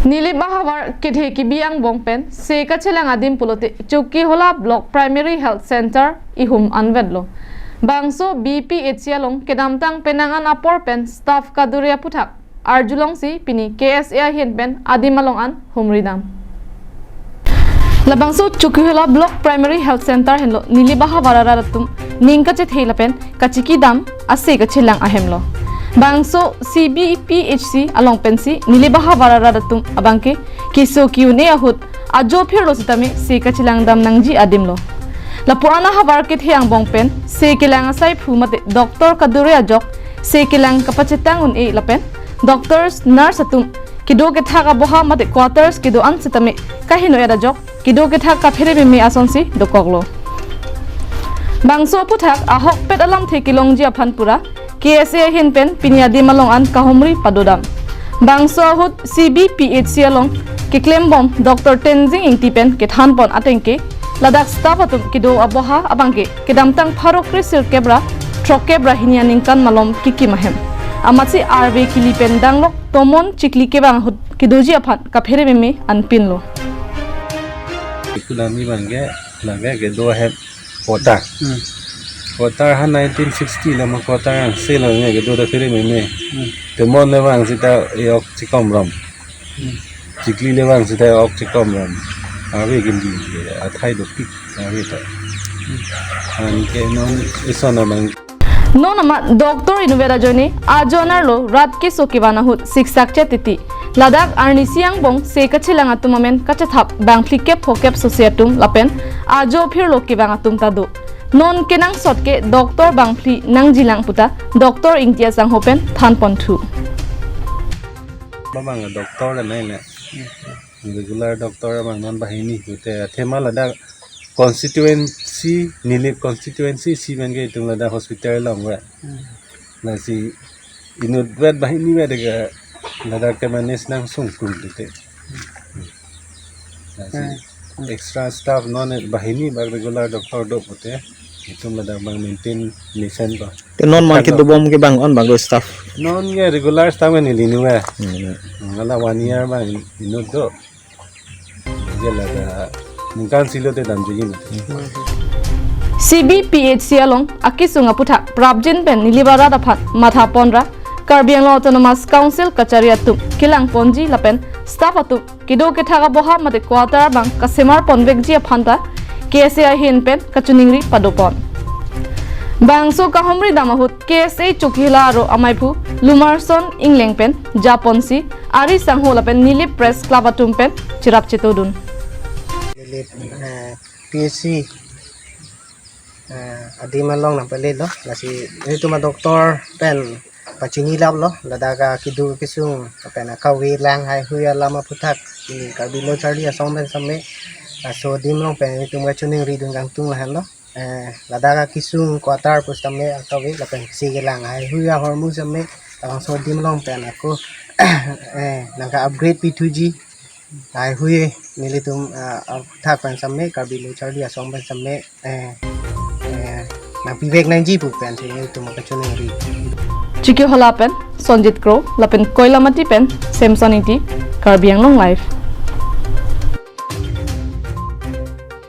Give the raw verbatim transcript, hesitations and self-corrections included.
Nilip ahavar kethe kebi angbong pen se kachelang adim pulote Chokihola Block Primary Health Center ihum anvetlo. Bangso B P H C along kedamtang penang an apor pen staff kadure aphuthak arjulongsi pini K S A ahin pen adim along an humridam. Labangso Chokihola Block Primary Health Center henlo Nilip ahavar arat atum ning kachethei lapen kachikidam ase kachelang ahemlo. Bangso C B P H C along pensi Nilip ahavar arat atum abangke keso ke-un-e ahut ajo phirlo sitame se kachelang dam nangji adimlo. Lapu-an ahavar kethe angbong pen se kelang asai phu mate doctor kadure ajok se kelang kapachetang un-e lapen doctors, nurse atum kedo kethak aboha mate quarters kedo-an sitame kaheno ajok kedo kethak kaphere meme asonsi dokoklo. Bangso aphuthak ahokpet alamthe kelongji aphan pura K S A ahin pen pini adim along an kahumri padodam. Bangso ahut C B P H C along keklembom Doctor Tenzing Ingti pen kethanpon atengke ladak staff atum kedo aboha abangke kedamtang pharo kre sirkep ra throkkep ra hini aningkan malom kikim ahem. Amatsi arve kili pen danglok tomon chikli kevang ahut kedoji aphan kaphere meme anpinlo. Iku lami bangke lage kedo ahem quarter. Hmm. Quarter ha nineteen sixty lama quarter yang selo nge kedo da phere meme. Hmm. Tomon le bang sita yok chikom rom. Hmm. Chikli le bang sita yok chikom rom. Ave gindi athai dopik ave ta. Hmm. Anke non isona bang. Non amat doctor inutvet ajoine ajo anerlo rat keso kevan ahut siksak chetiti. Ladak arnisi angbong se kachelang atum amen kachethap bang phlikep phokep sose atum lapen ajo phirlo kevang atum ta do. Non kenangsot ke doctor bang phli nangjilang puta Doctor Ingti asangho pen thanponthu. Mamang doctor nai le. Regular doctor abang non banghini pute athema ladak constituency, Nilip constituency si bangke itum ladak hospital long we. Hmm. Lasi inutvet banghini we dega ladak ke manage nangsung pun pute. Lasi Hmm. extra staff non banghini bang regular doctor do pute itum ladak bang maintain nisen ko. Te non man Kan kedobom ke bang on bang do staff. Non ke regular staff kan ili nu we. Hmm. Ngala one year bang inut do. Jela da ningkan silo te damji ni. C B P H C along akesung aphuthak prapjin pen Nilip arat aphan matha ponra Karbi Anglong Autonomous Council kachari atum kelangponji lapen staff atum kedo kethak aboha mate quarter bang kasemar ponvekji aphan ta K S A ahin pen kachiningri padopon. Bangso kahumridam ahut K S A Chokihola aro amaiphu Lumarson Ingleng pen japonsi ari sangho lapen Nilip Press Club atum pen cherap chetodun. Nilip, eh, P H C, eh, adim along nangpale lo, lasi nelitum adoctor pen pachini lap lo, ladak akedo kesung, pen akave lang haihui alam aphuthak, ini Karbi Lo Charli Asong pen same, laso adim along pen nelitum kachiningri dun kangtung lahenlo. Eh, ladak akesung quarter pusitame akave lapen si kelang haihui ahormu same, labangso adim along pen ako, eh, nangka upgrade pithuji, haihui nelitum, ah, aphuthak pen same, Karbi Lo Charli Asong pen same, eh, eh, nangpivek nangji pu pen si nelitum kachiningri. Chokihola pen Sonjit Kro, lapen Koilamati pen Samson Ingti, Karbi Anglong Live.